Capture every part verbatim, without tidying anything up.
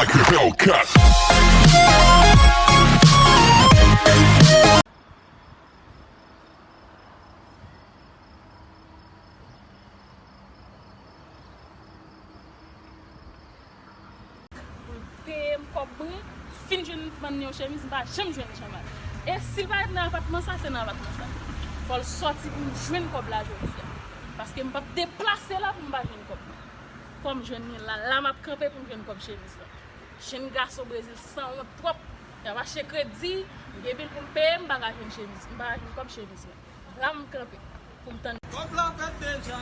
Hellcat. Pou l peye m kòb mwen, fin jwenn vann yon chemiz, m pa janm jwenn chanm al. E si l pa ret nan apatman sa, se nan apatman sa. Fò l sòti pou m jwenn kòb la jodi a. Paske m p ap deplase la pou m pa jwenn kòb mwen. Fò m jwenn li la, la m ap kanpe pou m jwenn kòb chemiz la. Jenn gason Brezil sanwont twòp. Y ap achte kredi, m gen bil pou m peye, m pa ka jwenn chemiz, m pa ka jwenn kòb chemiz mwen. La m kanpe pou m tann. Kòb la fèt deja.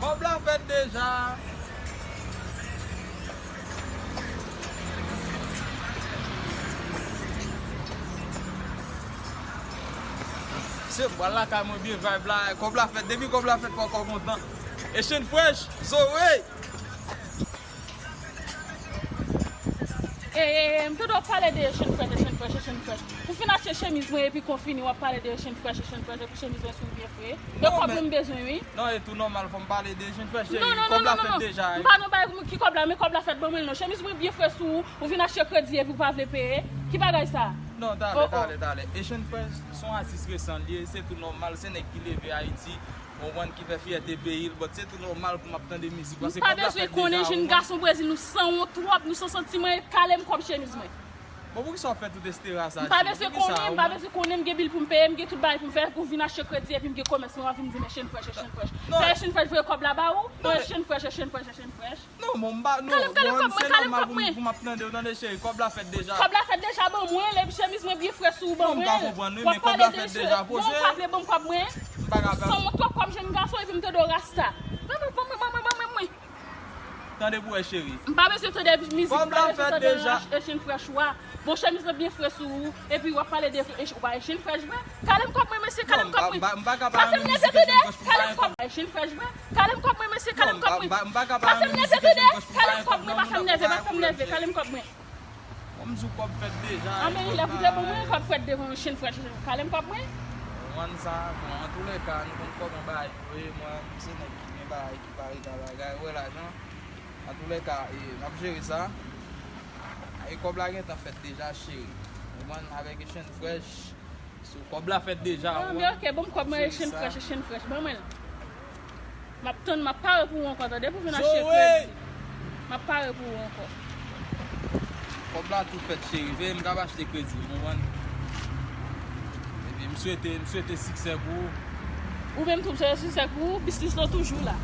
Kòb la fèt deja. Se m pral lakay mwen byen vibe la. Kòb la fèt. Depi kòb la fèt, fò w kontan. Echange Fresh, Zoe. E, e, e, m tande w ap pale de Echange Fresh, Echange Fresh, Echange Fresh. Ou fin achte chemiz mwen epi konfini w ap pale de Echange Fresh, Echange Fresh, epi chemiz mwen sou byen fre. E kòb mwen m bezwen wi. Non, e tou nòmal, fò m pale de Echange Fresh, cheri. Kòb la fèt deja. M pa nan bay ki kòb la, men kòb la fèt ban mwen l non. Chemiz mwen byen fre sou ou, ou vin achte kredi epi ou pa vle peye. Ki bagay sa? Non, talè, talè, talè. Echange Fresh se yon atis resan l ye, se tou nòmal, se nèg ki leve Ayiti. Ou konprann, ki fè fyète peyi l, but se tou nòmal pou m ap tande mizik. M pa bezwen konnen, jenn gason Brezil, nou sanwont twòp, nou san santiman, e kale m kòb chemiz mwen. Bon, poukisa w ap fè tout estera sa, cheri? M pa bezwen konnen, m pa bezwen konnen, m gen bil pou m peye, m gen tout bagay pou m fè, ou vin achte kredi epi m gen komès mwen, w ap vin di m Echange Fresh, Echange Fresh. Fè Echange Fresh voye kòb la ba ou, non Echange Fresh, Echange Fresh, Echange Fresh. Non, bon, m pa, non, Kale m, kale m kòb mwen, kale m kòb mwen. Pou m ap tande w, tande cheri, kòb la fèt deja. Kòb la fèt deja, ban mwen l, epi chemiz mwen byen fre sou ou, ban mwen l. W ap pale de chemiz, non, ou pa vle ban m kòb mwen. Sanwont twòp kòm jenn gason, epi m tande w rasta. Ban mwen, ban mwen, ban mwen, ban mwen, ban mwen. Tande pou wè, cheri. M pa bezwen tande mizik, m pa bezwen tande Echange Fresh ou a. Bon, chemiz lan byen fre sou ou, epi w ap pale de, ou pa Echange Fresh vre? Kale m kòb mwen, mesye, kale m kòb mwen. Pa fè m nève, tande. Kale m kòb mwen, Echange Fresh vre? Kale m kòb mwen, mesye, kale m kòb mwen. Pa fè m nève, tande. Kale m kòb mwen, pa fè m nève, pa fè m nève, kale m kòb mwen. Bon, m di w kòb fèt deja. Anmèy, lè pou de bon, mwen kòb fèt devan yon Echange Fresh, kale m kòb mwen. Ou konprann sa? Bon, antoulèka, nou konn kòman bagay yo ye, mwen, m se nèg ki gen bagay ki pa rega bagay, ou wè lajan. Antoulèka, e, n ap jere sa. E kòb la gentan fèt deja, cheri. Ou konprann, avèk Echange Fresh. So, kòb la fèt deja, ou konprann? Ah, men ok, ban m kòb mwen, Echange Fresh, Echange Fresh, ban mwen l. M ap tann, m ap pare pou ou ankò, tande, pou vin achte kredi. M ap pare pou ou ankò. Kòb la tou fèt, cheri. Veye m kab achte kredi, ou konprann? Epi m swete, m swete siksè pou ou. Ou menm tou, m swete siksè pou ou, biznis lan toujou la.